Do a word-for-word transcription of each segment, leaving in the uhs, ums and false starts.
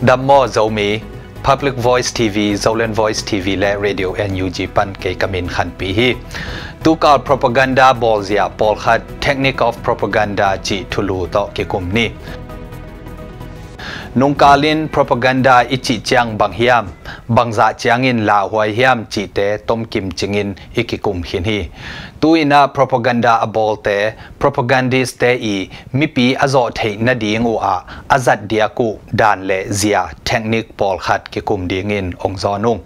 Dam maw Zomi, Public Voice T V, Zoland Voice T V le Radio N U G pan kei ka min Khanpi hi. Tukal propaganda bawlzia pawlkhat, Technique of Propaganda cih thulu tawh kikum ni. Nungkalin propaganda i cih ciang bang hiam, bangzah ciangin lauhuai hiam cihte tomkim cingin i kikum khin hi. Tu-in ah propaganda a bawlte, propagandist-te i mipi a zawh theih nading uh ah a zat diak uh dan le zia, technique pawlkhat kikum dingin ong zawn ung.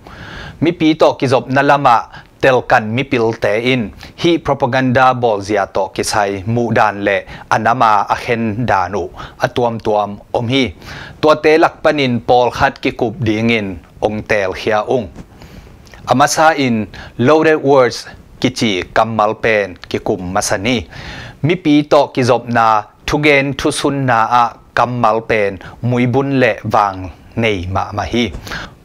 Mipi tawh kizopna lamah telkan mipilte in hih propaganda bawlzia tawh kisai muhdan le a nama a khen dan uh a tuamtuam om hi. Tuate lak panin pawlkhat kikup dingin ong teelkhia ung. A masa in loaded words kici kammal pen kikum masa ni. Mipi tawh kizopna, thugen thusunna ah kammal pen muibun le vang nei mahmah hi.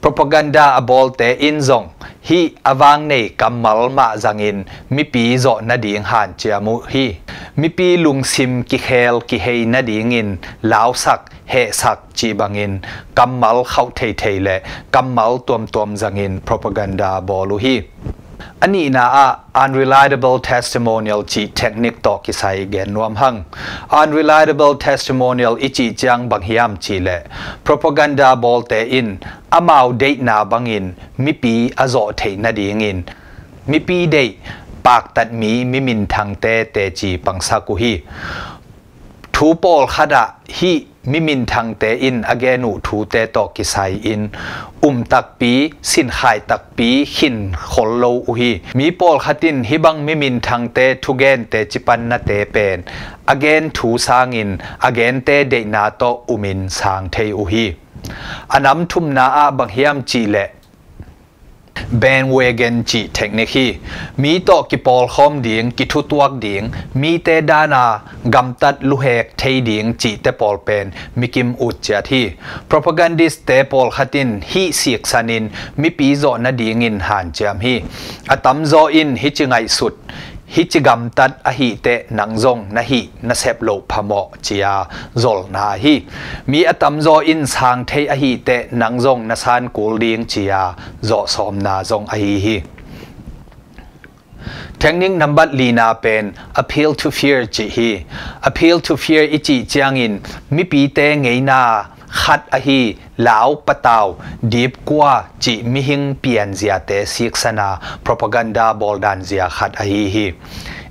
Propaganda a bawlte in zong hih a vang nei kammal mah zangin mipi zawh nading hanciam uh hi. Mipi lungsim kikhel kihei nadingin lausak, hehsak cih bangin kammal khauh theithei le kammal tuamtuam zangin propaganda bawl uh hi. A nihna ah unreliable testimonial cih technique tawh kisai gen nuam hang. Unreliable testimonial i cih ciang bang hiam cih leh propaganda bawlte in amau deihna bangin mipi a zawh theih nadingin mipi deih paktatmi mi minthangte teci pangsak uh hi. Thu pawlkhat ah hih mi minthangte in a gen uh thute tawh kisai-in um takpi, sinkhai takpi khin khol lo uh hi. Mi pawlkhat in hih bang mi minthangte thugente cipannate pen a gen thu sangin a gente deihna tawh umin sang thei uh hi. A nam thumna ah bang hiam cih leh bandwagon cih technique hi. Mi tawh kipawlkhawm ding, kithutuak ding, mite dana gamtat luhek thei ding cihte pawl pen mikim ut ciat hi. Propagandist-te pawlkhat in hih siksanin mipi zawh nadingin hanciam hi. A tamzaw in hih ci ngaihsut, hih ci gamtat ahih teh nang zong na hih na sep loh phamawh ci-a zolna hi. Mi a tamzaw in sang thei ahih teh nang zong na san kul ding ci-a zawhsawmna zong ahi hi. Technique nambat lina pen appeal to fear cih hi. Appeal to fear i cih ciangin mipite ngeina khat ahi lau, patau, dipkua cih mihing pianziate siksana propaganda bawldanzia khat ahi hi.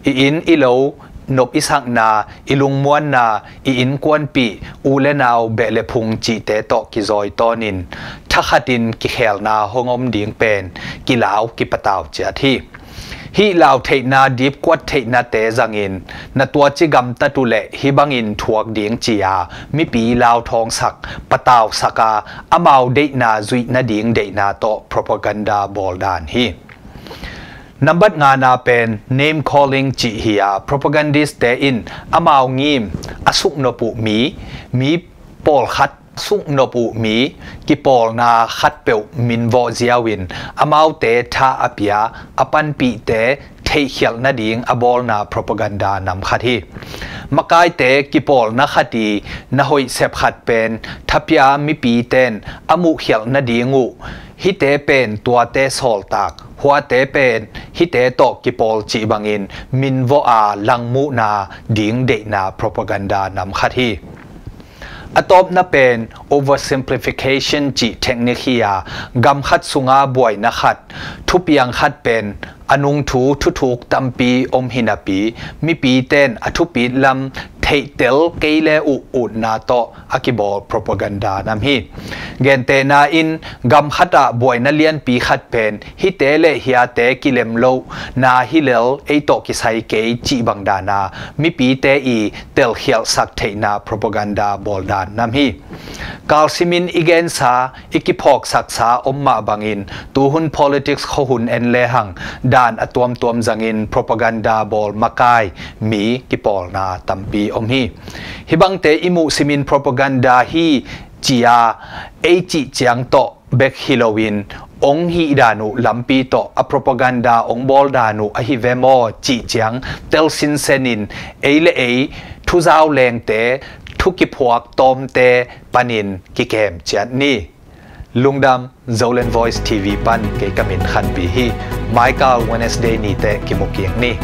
I inn i lo, nop i sakna, i lungmuanna, i innkuanpih, u le nau, beh le phung cihte tawh kizawi tawnin thakhatin kikhelna hong om ding pen kilau kipatau ciat hi. Hih lau theihna, dipkuat theihnate zangin na tuaci gamtat uh leh hih bangin thuak ding ci-a mipi lauthawngsak, patausaka amau deihna zuih nading deihna tawh propaganda bawldan hi. Nambat ngana pen name calling cih hi-a, propagandist-te in amau ngim a suknop uh mi, mi pawlkhat suknop uh mi kipawlna khatpeuh minvawh ziau-in amaute tha a pia, a panpihte theihkhialh nading a bawlna propaganda nam khat hi. Makaite kipawlna khat i na hoih sep khat pen thapia mipiten a muhkhialh nading uh hihte pen tuate sawltak, huate pen hihte tawh kipawl cih bangin minvawh a langmuhna ding deihna propaganda nam khat hi. A tawpna pen oversimplification cih technique hi-a, gam khat sunga buaina khat, thupiang khat pen a nungthu thuthuk tampi om hinapi mipiten a thupit lam theihtel kei le uh utna tawh a kibawl propaganda nam hi. Gentehna in gam khatah buaina lianpi khat pen hihte le hiate kilem lohna hi lel, ei tawh kisai kei cih bang dana mipite i telkhialhsak theihna propaganda bawldan nam hi. Kalsimin i gensa, i kiphawksaksa om mah bangin tuhun politics khuahun en lehang dan a tuamtuam zangin propaganda bawl makai mi kipawlna tampi om hi. Hih bangte i muhsimin propaganda hi ci-a ei cih ciang tawh bek hi loin ong hih dan uh lampi tawh a propaganda ong bawl dan uh ahi ve maw cih ciang tel sinsenin ei le ei thuzau lengte, pukiphuak tawmte panin kikem ciat ni. Lungdam. Zoland Voice T V pan kei ka min Khanpi hi. Maikal Wednesday ni teh kimu kik ni.